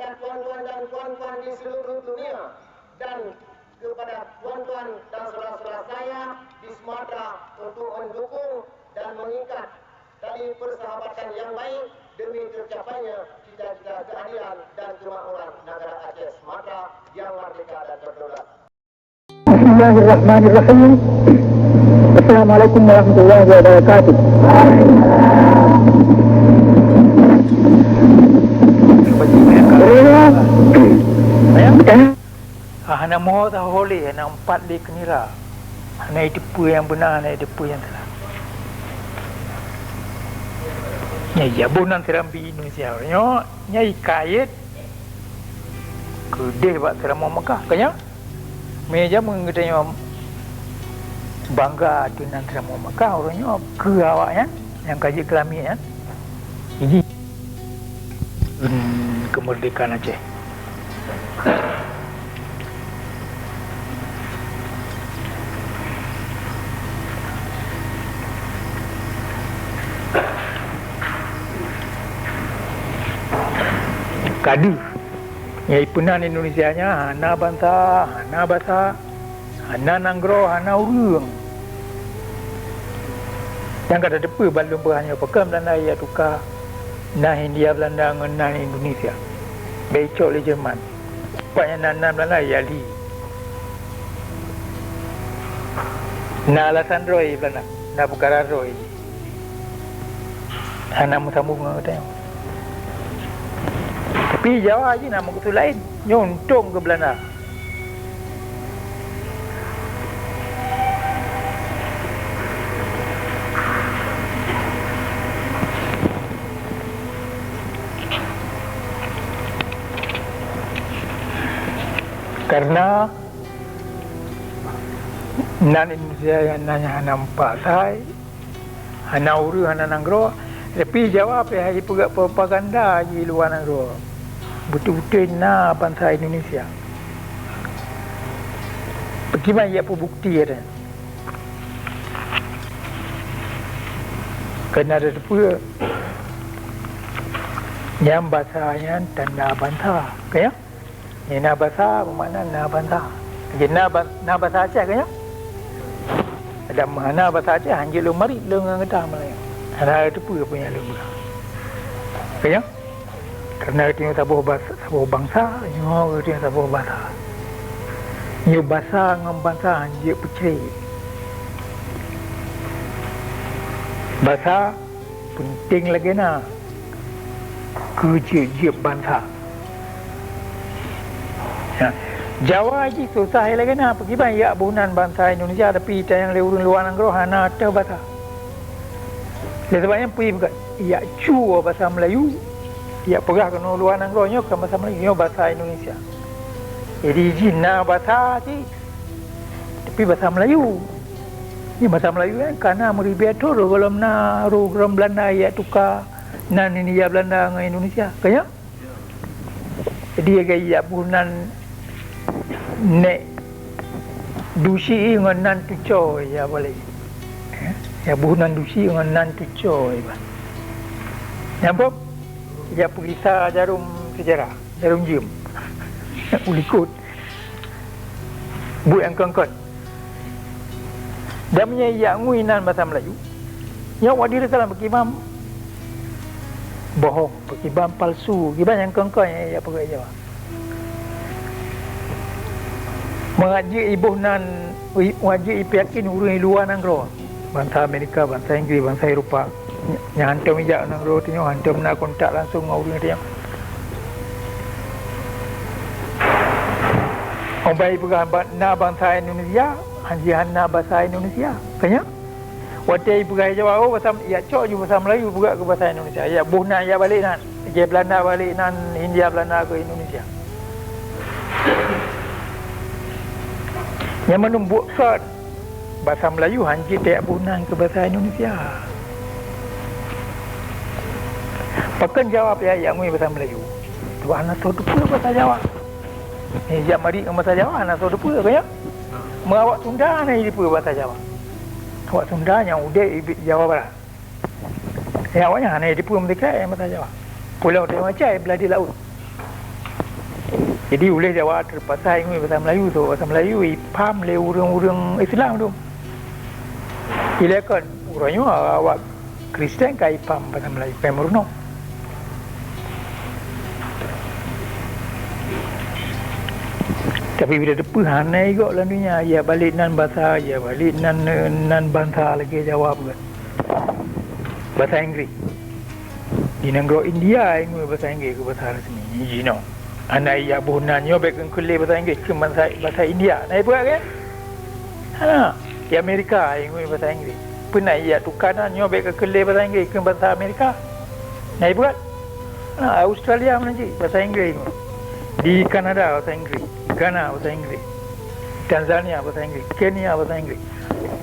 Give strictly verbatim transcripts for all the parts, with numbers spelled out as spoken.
Tuan-tuan dan puan-puan di seluruh dunia, dan kepada tuan-tuan dan saudara-saudara saya di Sumatera untuk mendukung dan mengikat tali persahabatan yang baik demi tercapainya cita-cita keadilan dan kemakmuran negara Aceh Sumatera yang merdeka dan berdaulat. Bismillahirrahmanirrahim. Assalamualaikum warahmatullahi wabarakatuh. Ah, hana moho sahoh lé, hana umpat lé keu nira. Hana jiteupeue nyang beuna, hana jiteupeue nyang salah. Nyan jak boh nan serambi Indonesia nyoe, nyan jikayét keudeh bak seuramoe Mekah, ka nyan? Meunyo jameun geutanyoe bangga ateueh nan seuramoe Mekah, uroe nyoe keu awaknyan nyang ka jeuet keu lamiet nyan, jih keumeurdekaan Aceh. Ka deuh. Nyang jipeunan Indonesia nyan hana bansa, hana basa, hana nanggroe, hana ureuëng. Nyang ka tateupeue ban lôn peugah nyoe, pakon Belanda jijak tuka nan Hindia Belanda ngon nan Indonesia. Bèk jicok lé Jerman. Pat nyang nan, nan Belanda jijak li. Na alasan droe Belanda, na peukara droe. Hana meusambông ngon geutanyoe. Tapi Jawa jih na meukeusud laén, nyoe untông keu Belanda. Karena nan Indonesia nyan hana meupat asai, hana ureuëng, hana nanggroe, tapi Jawa pih hana jipeugah propaganda di luwa nanggroe. Beutôi-beutôi na bansa Indonesia. Bagaimana jak peubukti ada? Kena ada teupeue. Nyang basa nyan tanda bansa, ka nyan? Nyan na basa, beumakna na bansa. Jadi na ba-, na basa Aceh, ka nyan? Dan hana basa Aceh, hanjeuet lôn marit lôn ngon gata Meulayu. Hana teupeue peue nyang lôn peugah. Ka nyan? Karena geutanyoe saboh bas-, saboh bansa, nyoe geutanyoe saboh basa. Nyoe basa ngon bansa hanjeuet peucré. Basa peunteng lagée na keu jeuet-jeuet bansa. Ya. Jawa jih susah lagée na, pakriban jak boh nan bansa Indonesia, tapi tanyong lé ureuëng luwa nanggroe hana teuh basa. Lé sabab nyan peue peugah, jak cue basa Meulayu, jak peugah keunoe luwa nanggroe nyoe kon basa Meulayu, nyoe basa Indonesia. Jadi jih na basa cit, tapi basa Meulayu. Nyoe basa Meulayu nyan ka na meuribée thon gohlom na, gohlom Belanda jak tuka nan Hindia Belanda ngon Indonesia, ka nyan? Jadi lagée jak boh nan nek dusi ngon nan tuco jak balek. Eh, jak boh nan dusi ngon nan tuco iban. Nyan peue? Jak peugisa jarom seujarah, jarom jeuem. Ulikot. Buet nyang kon-kon. Dan meunyoe jak ngui nan basa Meulayu, nyoe Wadi Salam pakriban bohong, pakriban palsu, pakriban nyang kon-kon nyang jak peugah Jawa. Mangat jeuet iboh nan, mangat jeuet ipeuyakin ureuëng luwa nanggroe, bansa Amerika, bansa Inggris, bansa Eropa. Nyang hantom ijak nanggroe tanyoe, hantom na kontak langsong ngon ureuëng tanyoe. Óh ban ipeugah ba-, na bansa Indonesia, hanjeuet hana basa Indonesia. Ka nyan? Watée ipeugah Jawa, oh, basa, jak cok ju basa Meulayu, peugah keu basa Indonesia. Jak boh nan, jak balek nan. Lagée Belanda balek nan, Hindia Belanda keu Indonesia. Nyang mandum buet kön. Basa Meulayu hanjeuet tajak boh nan keu basa Indonesia. Pakon Jawa pih jak ngui basa Meulayu? Sabab hana soe teupeue basa Jawa. Eh, jak marit ngon basa Jawa hana soe teupeue, ka nyan? Meu awak Sunda hana jiteupeue basa Jawa. Awak Sunda nyang udeb di Jawa Barat. Ya, awaknyan hana jiteupeue meutika basa Jawa. Pulo Dewata blah di laôt. Jadi, uleh Jawa teupaksa ingui basa Melayu, sabab basa Melayu ipaham lé ureuëng-ureuëng Islam tu. Ilée kon uroe nyoe awak Kristen ka ipaham basa Melayu, ka meurunoe. Tapi bila teupeu hana igok lam dunia, ya balik nan basa, ya balik nan, nan bansa lagée Jawa bukan. Basa Inggris. Di nanggroe India ingui basa Inggris keu basa resmi jinoe. Hana ijak boh nan nyoe bék keu keu lé basa Inggris keu basa, basa India. Na ipeugah kan? Hana. Di Amerika ingui basa Inggris. Peue na ijak tuka nan nyoe bék keu keu lé basa Inggris keu basa Amerika. Na ipeugah? Hana. Australia mana cit basa Inggris ingui. Di Kanada basa Inggris. Ghana basa Inggris. Tanzania basa Inggris. Kenya basa Inggris.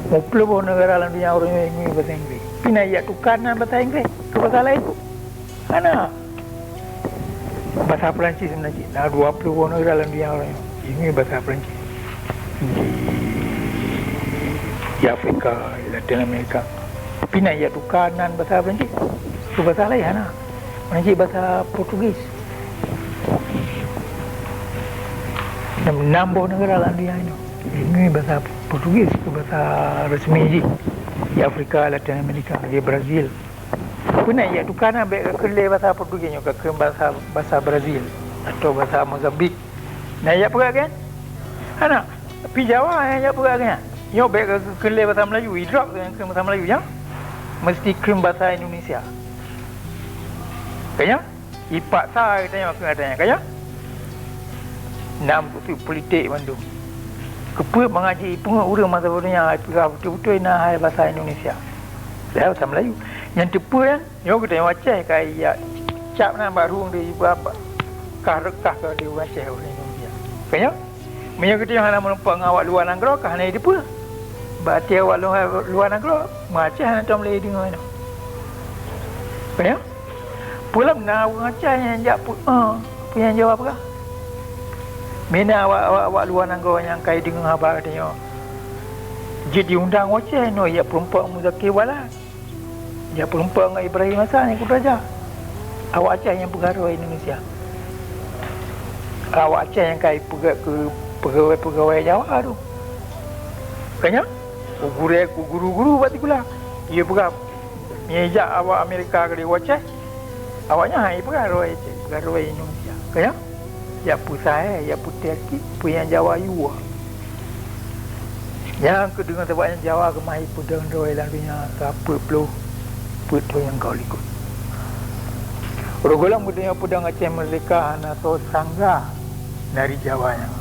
Muplôh boh neugara lam dunia ureuëng ingui basa Inggris. Peue na ijak tuka nan basa Inggris keu basa laén? Hana. Basa Perancis meunan cit. Na dua ploh boh neugara lam dunia ureuëng ingui basa Perancis. Di, di Afrika, di Latin Amerika. Peue na ijak tuka nan basa Perancis keu basa laén? Hana. Meunan cit basa Portugis. Nam, nam boh neugara lam dunia nyoe ingui basa Portugis keu basa resmi jih. Di Afrika, Latin Amerika, di Brazil. Peue na ijak tuka nan bék keu lé basa Portugis nyoe keu basa, basa Brazil atau basa Mozambik. Na ijak peugah kan? Hana. Tapi Jawa nyang ijak peugah kan? Nyoe bék keu lé basa Melayu, idrop keu basa Melayu nyan. Meusti keu basa Indonesia. Ka nyan? Ipaksa geutanyoe keu gata nyan, ka nyan? Nam kusut politik mandum. Keupeue mangat jih ipeungeut ureuëng masa boh nyan hai peugah beutôi-beutôi na hai basa Indonesia. Padahai basa Melayu. Nyang teupeue nyan, nyoe geutanyoe Aceh ka ijak cap nan bak rueng di ba-, ba-, kah reukah keu di ureuëng Aceh ureuëng Indonesia. Ka nyan? Meunyoe geutanyoe hana meurumpok ngon awak luwa nanggroe, ka hana jiteupeue. Bak até awak luwa, luwa nanggroe, meuaca hana tom lé deungoe nyoe. Peue nyoe? Peue lom na ureuëng Aceh nyang jak peu-, eh, peue nyang Jawa peugah? Mina awak, awak, awak luwa nanggroe nyang ka jideungoe haba geutanyoe jeuet jiundang u Aceh nyoe jak peurumpok Muzakir Balad. Jak peurumpok ngon Ibrahim Hasan nyang keudroe jak. Awak Aceh nyang peugah droe Indonesia. Awak Aceh nyang ka ipeugét keu peugawée-peugawée Jawa tu. Ka nyan, u gurée, u guru-guru bak sikula. Ie peugah, meunyo jak awak Amerika keudéh u Aceh, awaknyan han ipeugah droe Aceh, peugah droe Indonesia. Ka nyan? Jak peue sahe, jak peue teuki, peue nyang Jawa yue. Nyang keudeungoe sabab nyang Jawa keumah jipeudong droe lam donya ka peuet ploh peuet thon nyang ka likot. Uroe gohlom geutanyoe peudong Aceh Merdeka hana soe sangga dari Jawa nyan.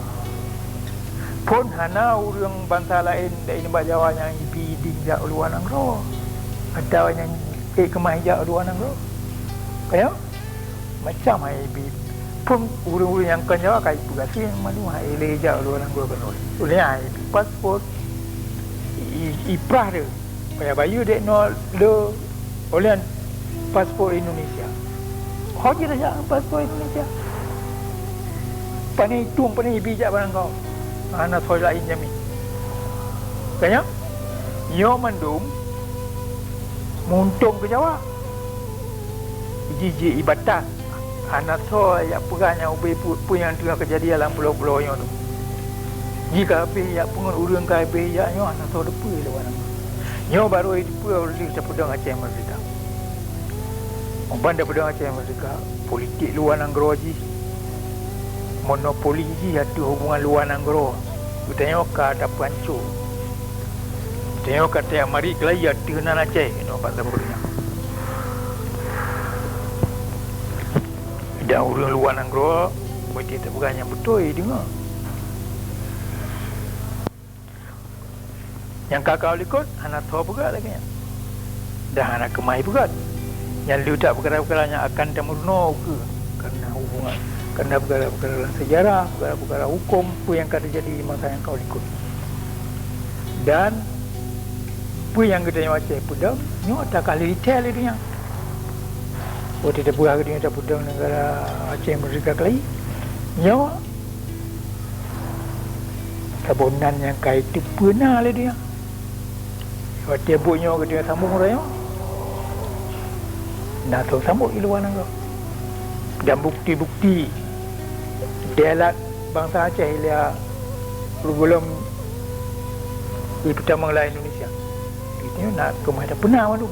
Phon hana ureuëng bansa laén dari nibak Jawa nyang jibi idin jak u luwa nanggroe, atawa nyang ék keumah jak u luwa nanggroe. Ka nyoe? Macam hai bi phon ureuëng-ureuëng nyang kon Jawa ka ipeugah si nyang mandum hai lé jak u luwa nanggroe keudroe. Ulée hai bi paspor, i, i, iprah deh. Payah bayeue dek nyoe le oleh paspor Indonesia. Ho jih jak paspor Indonesia. Pane itueng, pane ibi jak barangkaho. Hana soe laén jamin. Ka nyoe? Nyoe mandum meuuntông keu Jawa. Jih, jih ibatat. Hana soe jak peugah nyang ubé peue-peue nyang teungoh keujadian lam pulo-pulo nyoe tu. Jih ka habéh jak peungeut ureuëng ka habéh jak nyoe hana soe teupeue lé ureuëng. Nyoe barô jiteupeue lheueh tapeudong Aceh Merdeka. Ban tapeudong Aceh Merdeka, politik luwa nanggroe jih, monopoli jih ateueh hubungan luwa nanggroe, geutanyoe ka tapeuhanco. Geutanyoe ka tajak marit keulayi ateueh nan Aceh, inoe bak saboh donya. Dan ureuëng luwa nanggroe, meunyoe tapeugah nyang beutôi deungoe. Nyang ka-ka likot hana soe peugah lagée nyan. Dan hana keumah jipeugah. Nyan le that peukara-peukara nyang akan tameurunoe ukeue, kareuna hubungan, kareuna peukara-peukara lam seujarah, peukara-peukara hukôm, peue nyang ka teujadi di masa nyang ka likot. Dan peue nyang geutanyoe Aceh peudong, nyoe ata ka lheueh jithèe lé donya. Watée tapeugah geutanyoe tapeudong neugara Aceh Merdeka keulayi, nyoe saboh nan nyang ka jiteupeue na lé donya. Watée buet nyoe geutanyoe sambông uroe nyoe, na soe sambot di luwa nanggroe. Dan bukeuti-bukeuti Dialek bansa Aceh ilée gohlom jipeutamong lam Indonesia. Geutanyoe na keumah tapeuna mandum.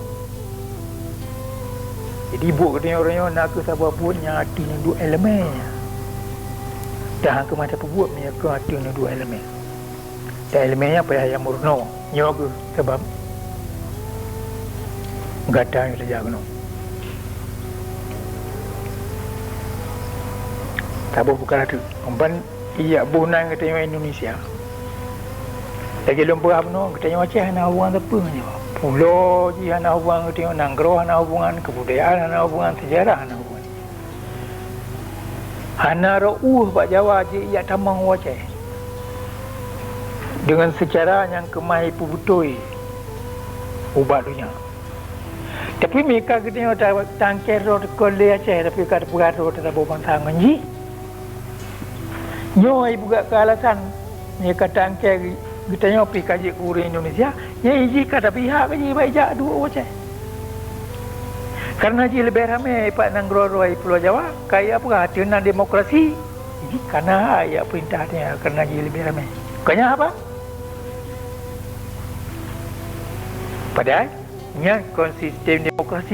Jadi buet geutanyoe uroe nyoe na kheueh saboh buet nyang ateueh neuduek iéleumé. Dan hana keumah tapeubuet meunyoe kon ateueh neuduek iéleumé. Dan iéleumé nyan payah nyang meurunoe. Nyoe kheueh sabab gata nyang tajak keunoe. Saboh peukara teuk, ban ijak boh nan geutanyoe Indonesia. Lagée lôn peugah bunoe, geutanyoe Aceh hana hubungan sapeue ngon nyoe. Pulo jih hana hubungan geutanyoe, nanggroe hana hubungan, keubudayaan hana hubungan, seujarah hana hubungan. Hana rot ueh bak Jawa jih ijak tamong u Aceh deungon seucara nyang keumah ipeubeutôi ubak donya. Tapi meunyoe ka geutanyoe ta-, tangkée droe teuka lé Aceh, tapi ka teupeugah droe teusaboh bansa ngon jih, nyoe ibuka keu alasan, meunyoe ka tangkée geutanyoe pih ka jeuet keu ureuëng Indonesia, nyan jih ka tapihak keu jih bak ijak duek u Aceh. Kareuna jih leubeh ramé pat nanggroe-groe Pulo Jawa, ka ijak peugah ateueh na demokrasi. Jadi kana ijak peurintah nyan kareuna jih leubeh ramé. Keu nyan haba? Padahai nyan kon sistem demokrasi.